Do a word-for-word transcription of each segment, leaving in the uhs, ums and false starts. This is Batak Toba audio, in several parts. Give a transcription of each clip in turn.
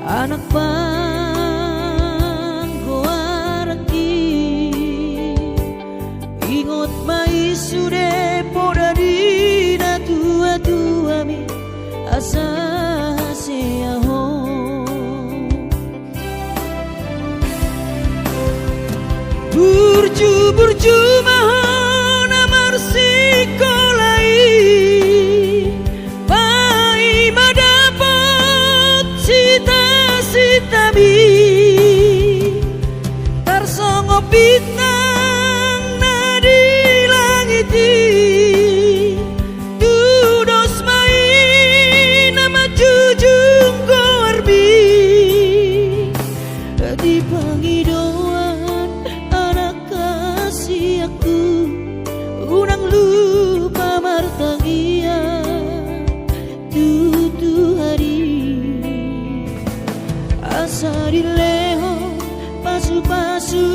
Anak panggoarangki, ingot ma i sude poda ni natuatuami, asa hasea ho. Burju-burju ma ho na marsikola i, paima dapot cita-citami, tarsongon bintang na di langit i. Tudos ma i na manjujung goarmi di pangidoan anak hasianku, unang lupa martangiang tu Tuhan i. Asa dilehon pasu-pasu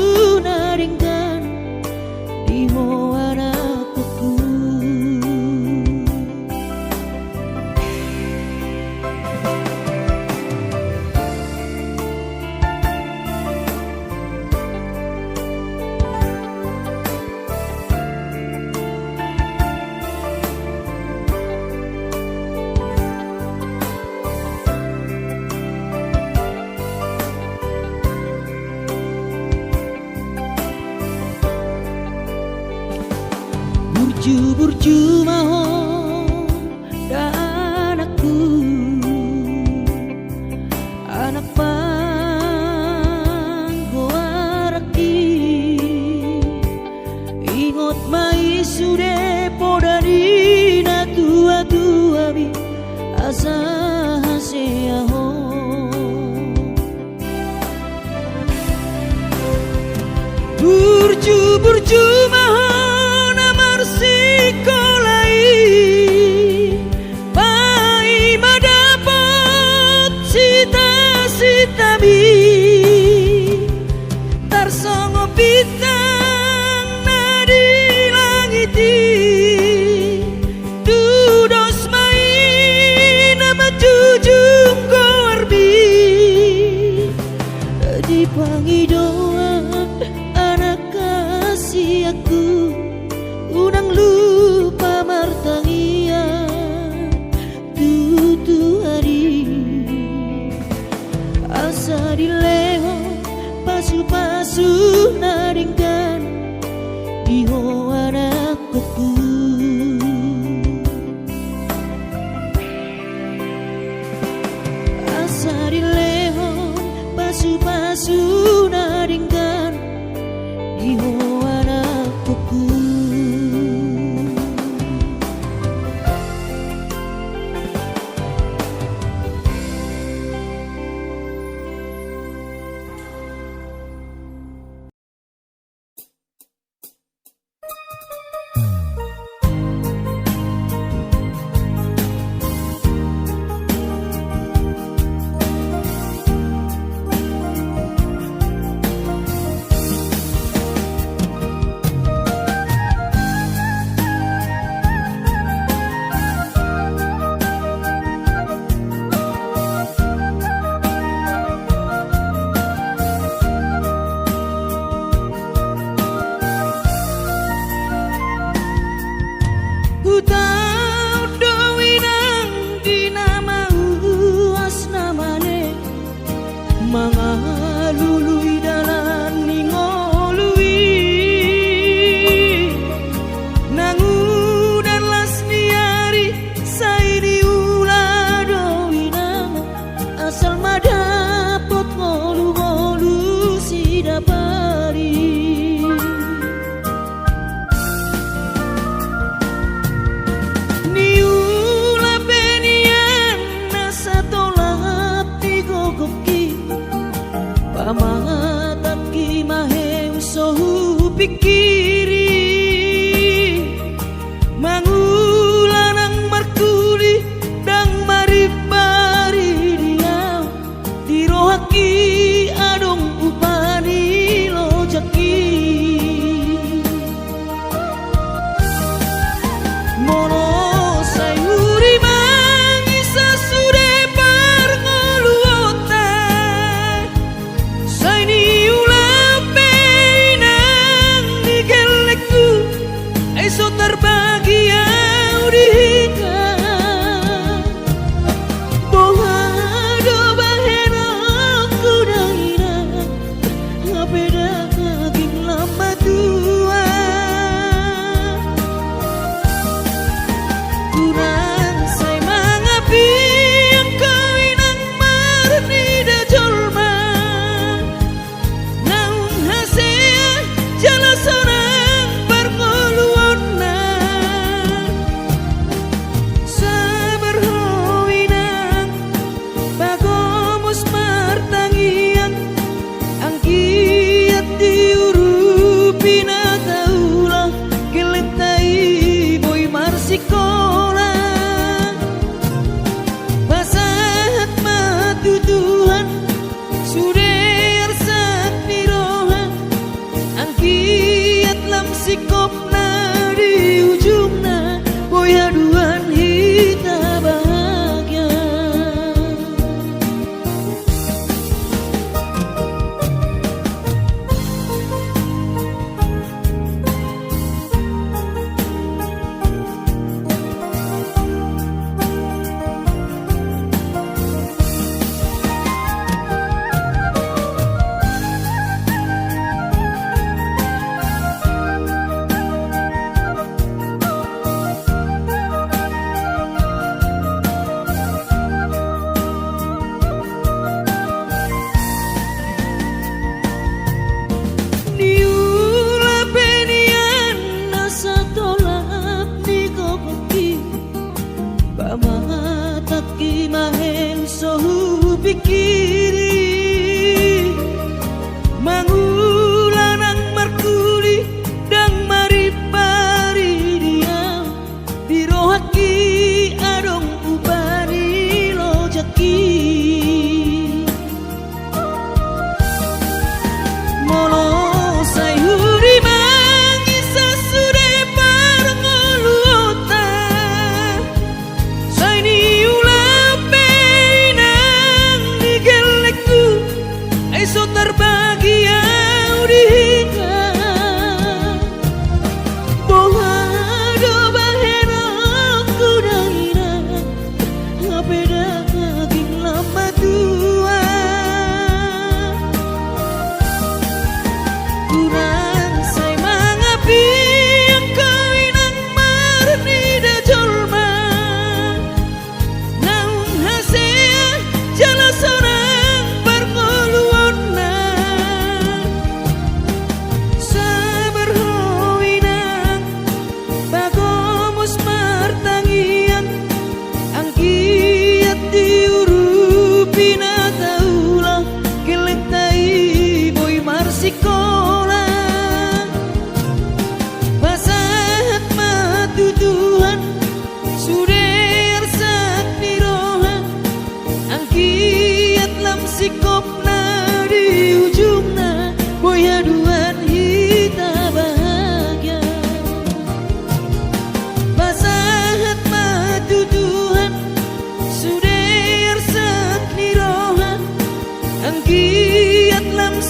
na denggan di ho anakku. Burju-burju ma ho da anakku, anak panggoarangki. Ingot ma i sude poda ni natuatuami, asa hasea ho. Burju-burju ma ho na marsikola i, paima dapot cita-citami, tarsongon bintang na di langit i. Tudos ma i na manjujung goarmi di pangidoan anak hasianku, unang lupa martangiang tu Tuhan i. Asa dilehon pasu-pasu na denggan di ho anakku. Asa dilehon pasu-pasu na denggan di ho anakku. Hutaon do inang di na mauas na male, mangalului dalan ni ngolu i. Nang udan las ni ari sai niula do inang, asal ma dapot ngolu-ngolu sidapari. Niula pe nian na satolap di gogongki, pamatangki ma heu so hupingkiri. Mangula nang markuli ndang marimbar i di au, di rohangki adong upa ni lojangki. Molo sai huri mangisa sude parngoluonta,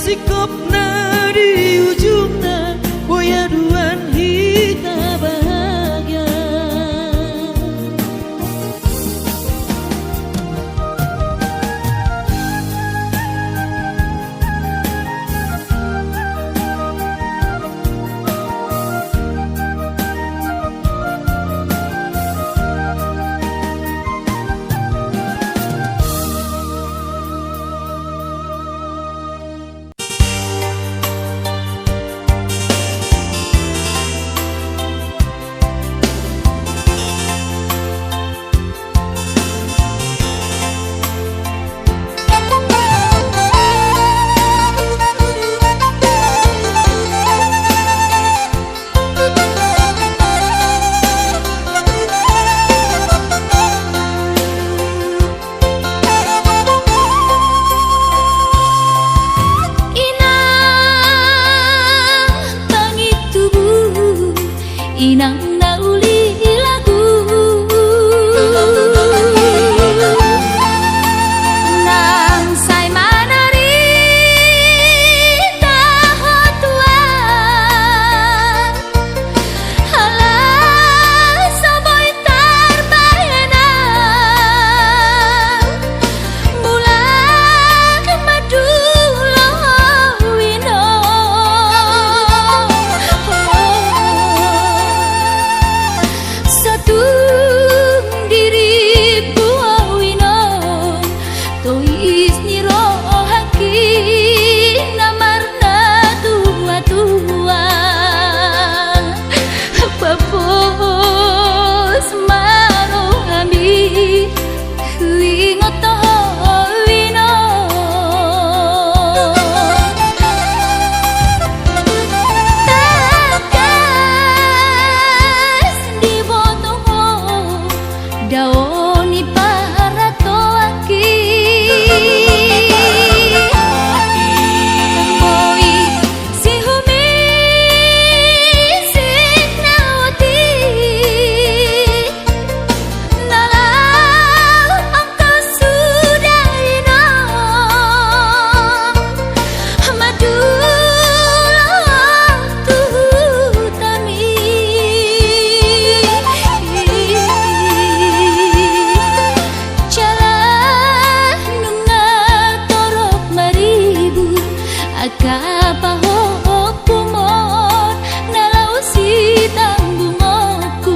Singkop na di ujungna, boi aduan hita bahagia. Inang pangintubu, inang na uli lagu, nang sai manarita ho tuan. Ala so boi tarbahen au, mulak ma dulu ho inong. Satung dirimpu ho inong, tois ni rohangki na marnatuatua. Papos ma rohami, huingot ho inong. Tangkas diboto ho dao ni paratoanki. Boi sihumisik na otik, na laho angka suda inong. Madula tu hutami. Jala nunga torop maribur angka pahompu mon na laho sitambungonku.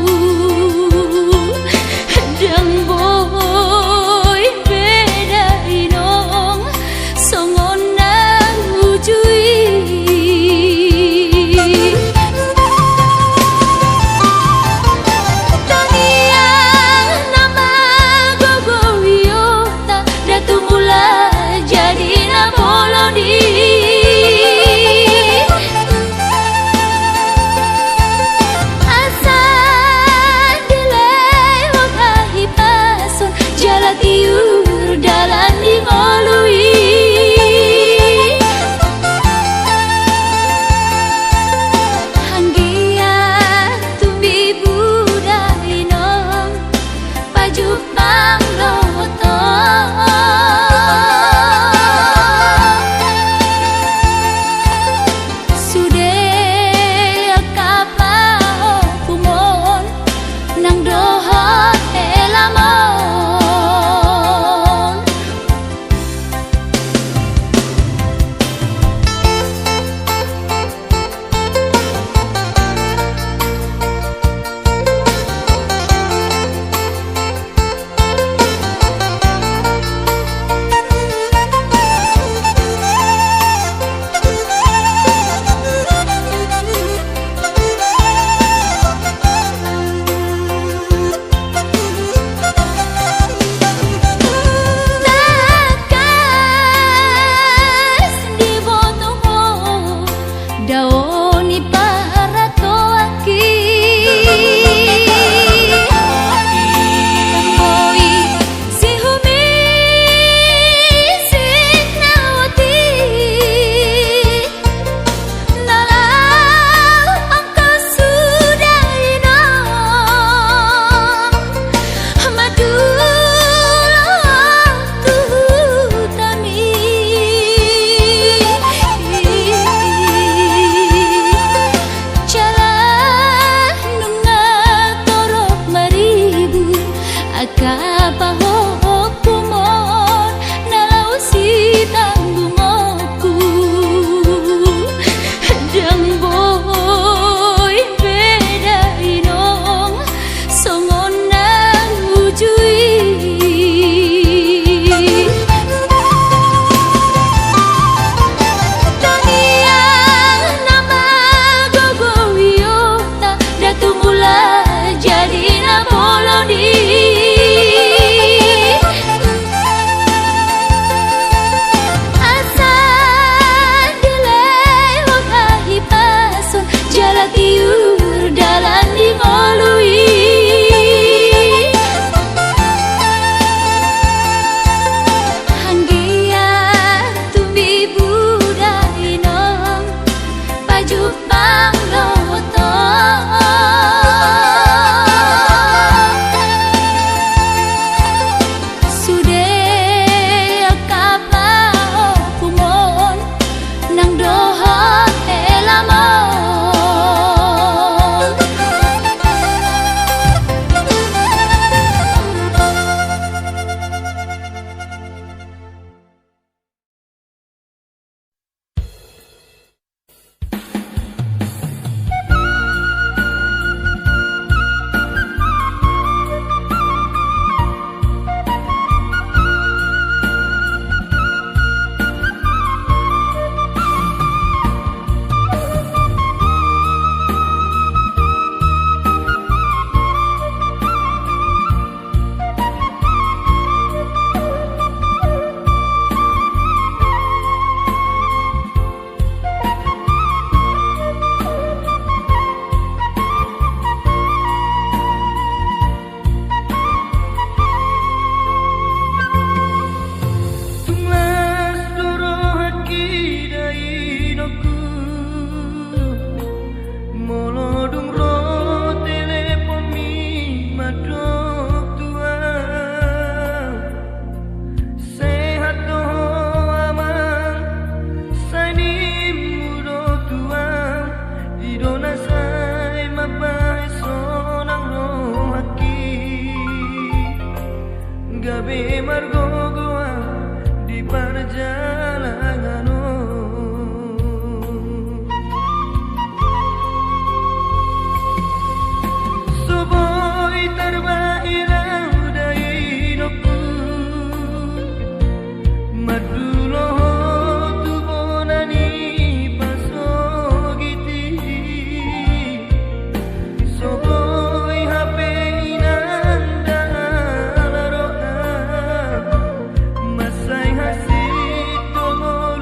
Ndang boi beda inong songon na uju i. Tangiang na magogo i ota, da tumula jadi na bolon i. Jalangan on. So boi tarbahen au da inongku, mandulohon tu bona ni pasogit i. So boi hape inang da ala roham, mansai hasintongan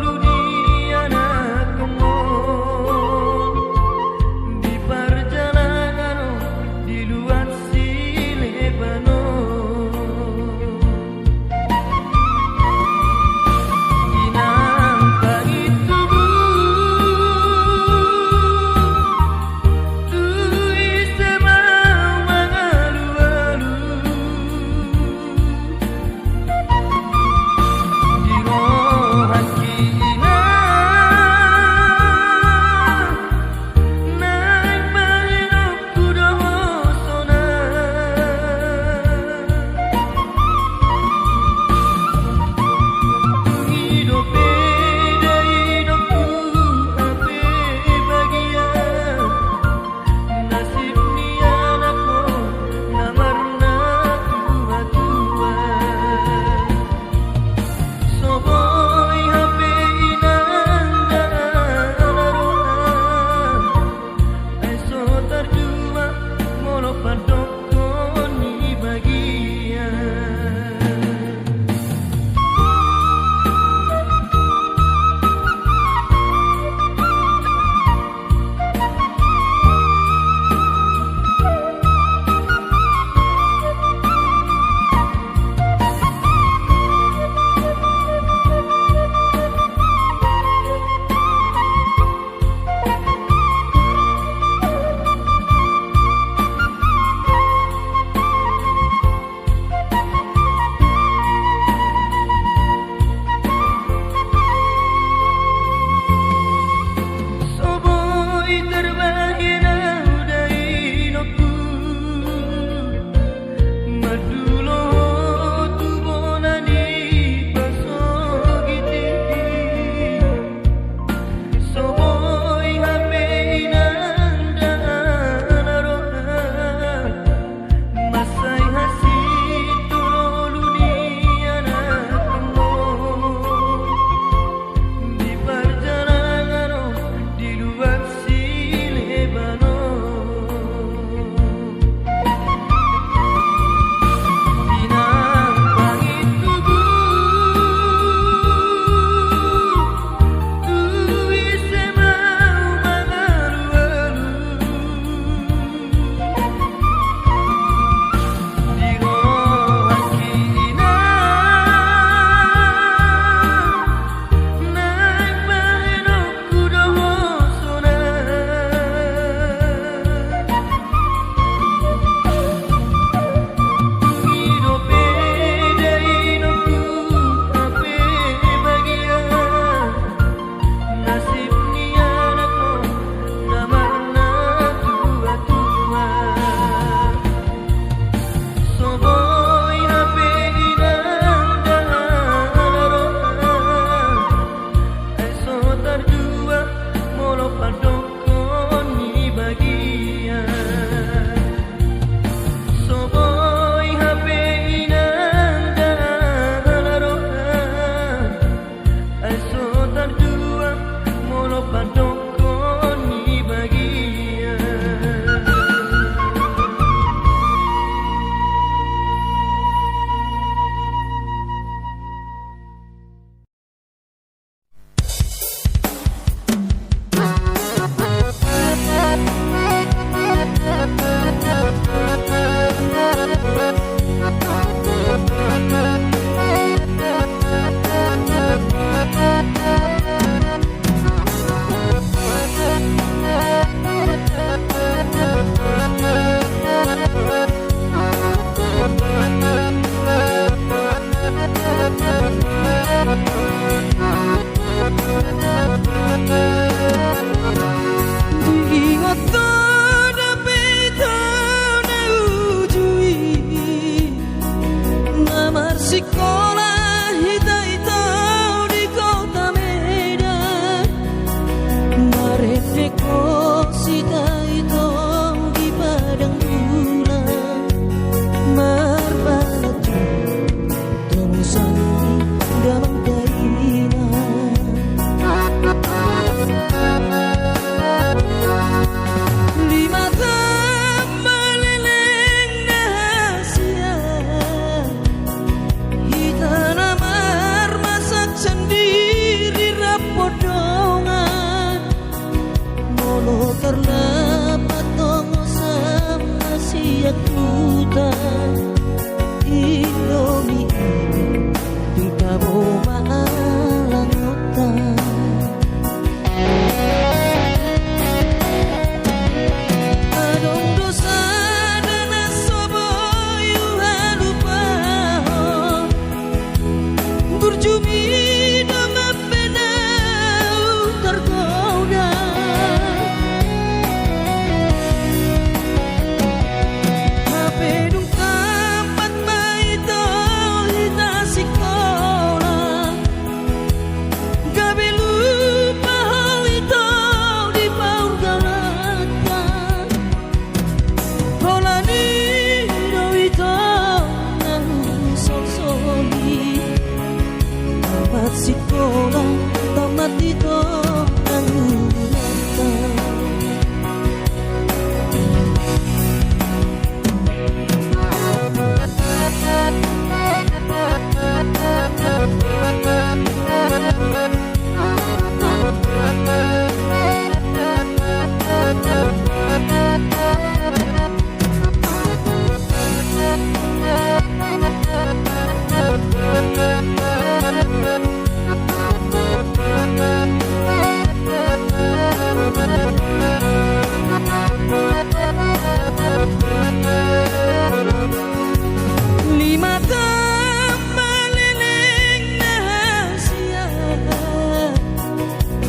Lima tamba leleng na hasian,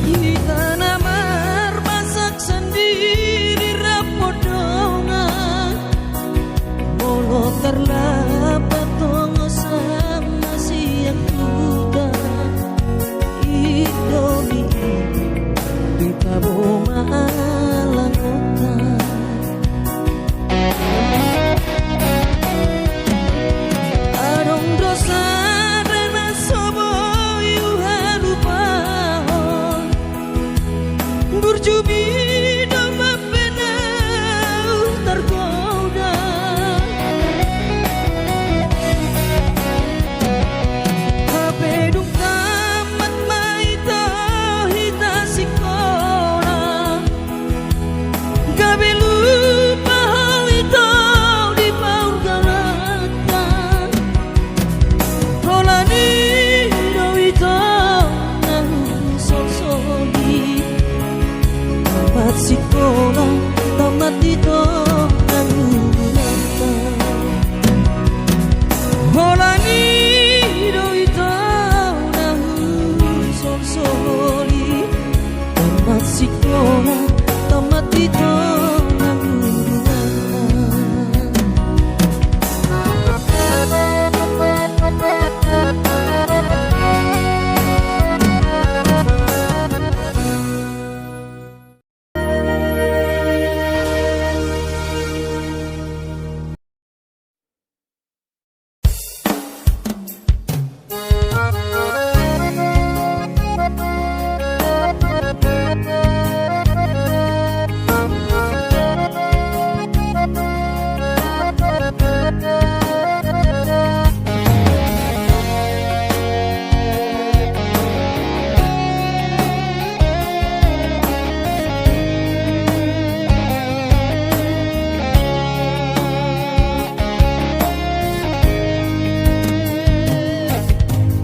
hita na marmasak sandiri rap dongan. Molo tarlambat tongon sama sian huta, indomi i ditabo ma alangonta. Adong do sada na so boi huhalupahon, burju mi do mambahen au targoda. Hape dung tamat ma ito hita sikola, gabe lupa ho ito di paurgalanta. Holan i do ito na husolsoli, tamat sikola, tamat ito na huranta. Holan i do ito na husolsoli, tamat sikola, tamat ito na huranta.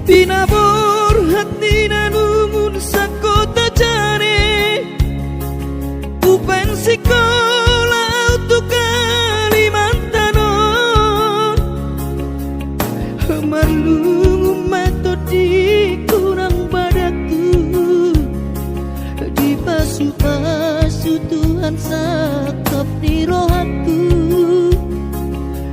Pinaborhat ni na lungun sangkota jare, hubaen sikola au tu Kalimantan on. Marlungun ma tondingku nang badanku, dipasupasu Tuhan sangkap ni rohangku.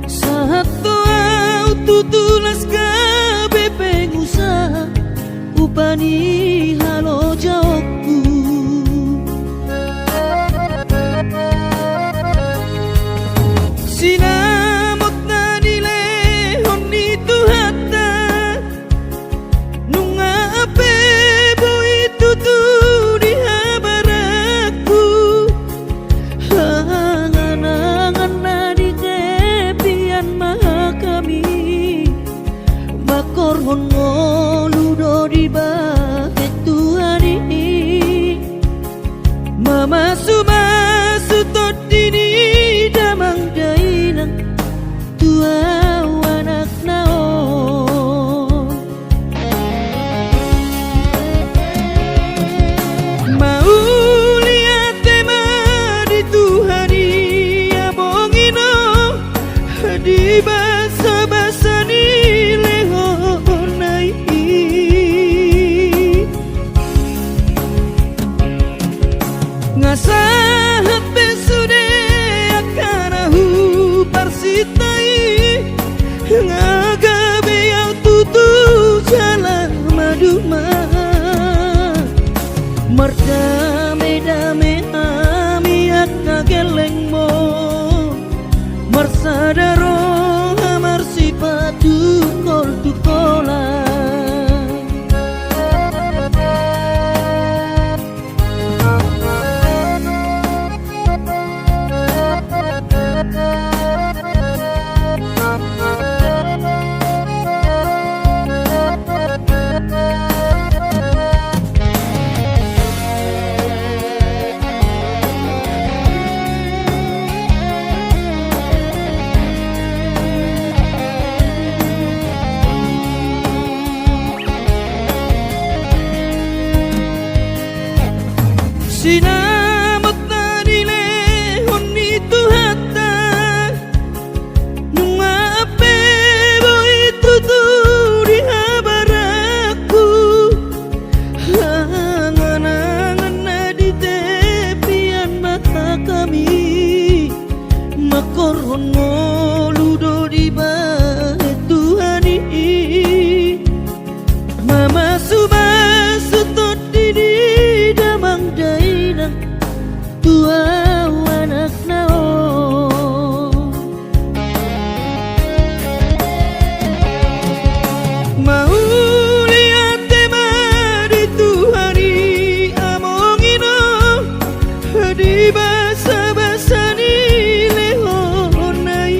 Sahat do au tutu las gabe pengusaha, upa ni halojaonku. Sinamot na nilehon ni Tuhanta, nunga pe boi tutu di habaranku. Angan-angan na di tepian ma hami, mangkorhon ngolu do dibahen Tuhan i. Sinamot na nilehon ni Tuhanta, nunga pe boi tutu di habarangku. Angan-angan na di tepian ma hami, mangkorhon ngolu do dibahen Tuhan i. Mamasu-masu tondi ni damang dainang tu ahu anakna on. Mauliate ma di Tuhan i among inong, di basa-basa ni lehonna i.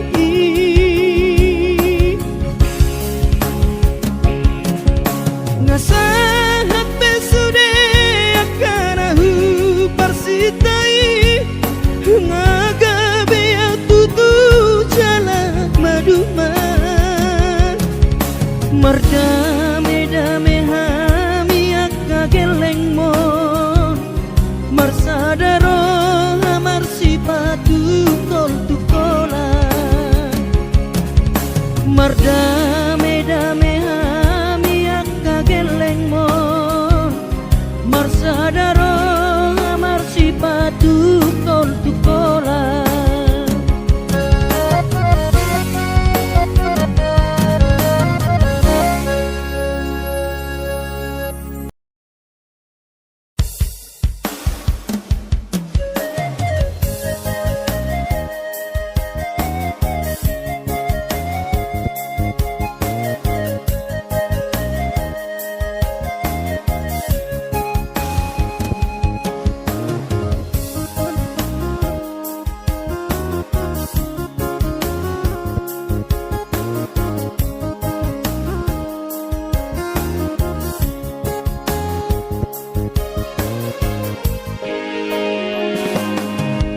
Nga sahat be sude angka na huparsinta i, nga gabe ahu tutu jala maduma. Mardame-dame hami angka gellengmon, marsada roha marsipatu tol tu holan. Mardame-dame hami angka gellengmon, marsada roha marsipatu tol tu holan.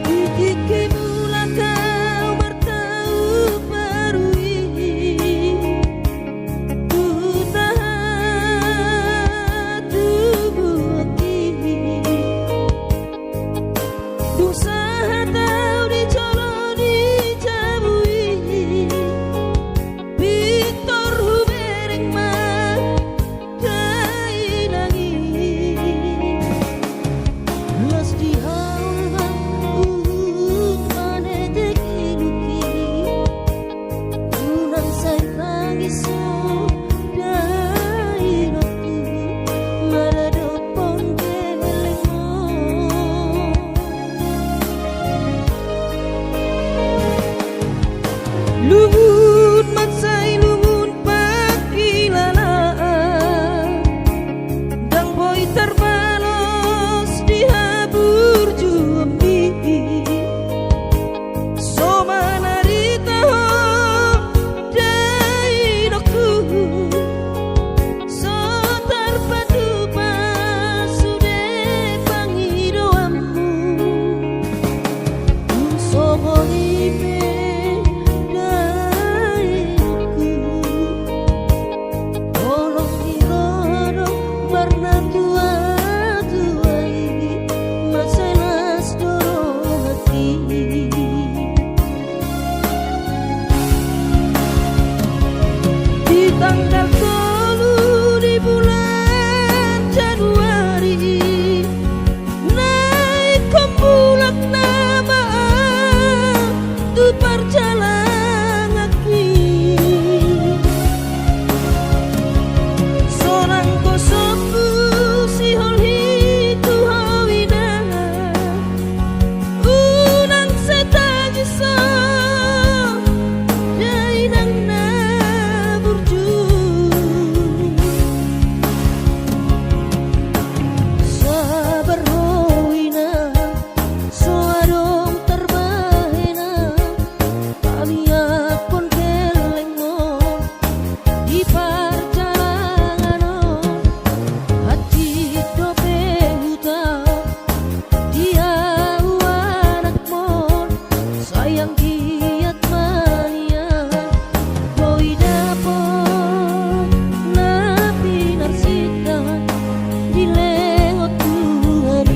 Di tingki mulak ahu martau parui, tu tahan tubuan i. Dung sahat ahu di jolo ni jabu i, pintor hubereng ma dainang i. Las di haul ma huhut manetek inuk i. Unang sai tangis ho dainangku, maradophon gellengmon. Lungun mansai lungun pangkilalaan, ndang boi tarbalos di haburjuonmi. So manarita ho dainangku, so tarpatupa sude pangidoanmu. Dung songon i pe dainangku, holong ni roha do marnatua-tua i, mansai las do rohangki. Di tanggal tolu di bulan Januari, naingkon mulak nama ahu tu parjalanganki. Sonang gosokku sihol i tu ho inang. Unang sai tangis ho dainang na burju. Sabar ho inang, so adong tarbahenan, pamiaphon gellengmon di parjalangan on. Hansit dope hutau di ahu anakmon, sai anggiat ma nian boi dapot na pinarsinta dilehon Tuhan i.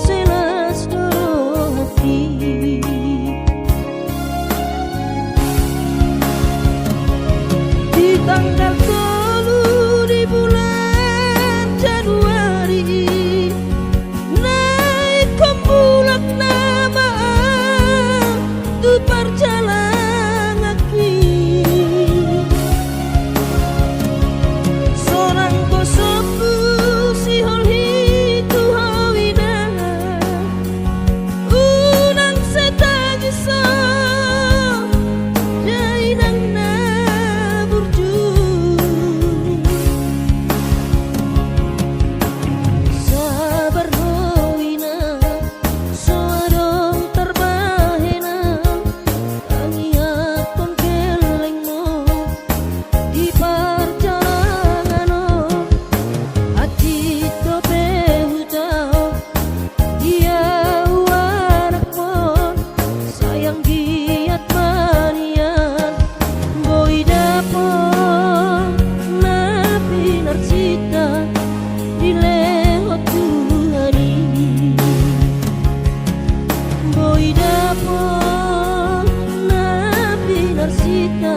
Selas do rohangki. Di tanggal tolu di bulan Januari, naik kombulak nama tu parjalanganki. Sonang gosokku sihol hi tu ho inang. Unang sai tangis ho, da inang na burju. Sabar ho inang, so adong tarbahenan, tangiangkon gellengmu di parjalangan on. Hansit dope hujalo di ahu anakmon, sai anggiat ma nian boi dapot na pinarsinta dilehon Tuhan i. Boi dapot na pinarsinta